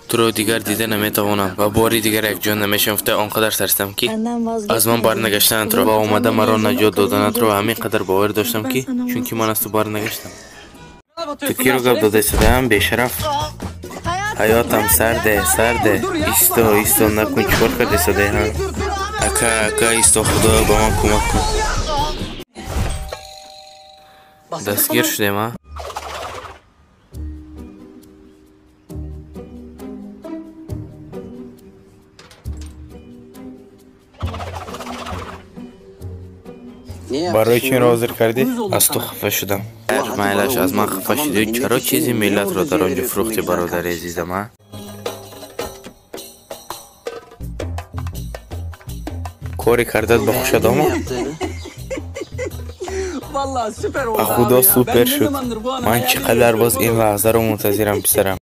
Туро дигар дида наметавонам ва бори дигар якҷо намешавам. Гуфта он қадар тарсидам, ки аз ман барнагаштанатро ва омада маро наҷот доданатро ҳамин қадар боварӣ доштам, ки чунки ман аз ту барнагаштам. Ту киро гап дода истодаам, бешараф? Ҳаётам сарде, сарде. Исто, исто, накун, чӣ кор карда истодаи, ҳа? Ака, ака, исто, Худоё, ба ман кӯмак кун. Дастгир шудем, а? Барои чӣ инро ҳозир кардӣ? Аз ту хафа шудам. Майлаш, аз ман хафа шудӣ, чаро чизи миллатро дар он ҷо фурӯхтӣ, бародари азизам, а? Коре кардат ба хушат омад? Ба худо, супер шуд. Ман чӣ қадар боз ин лаҳзаро мунтазирам, писарам.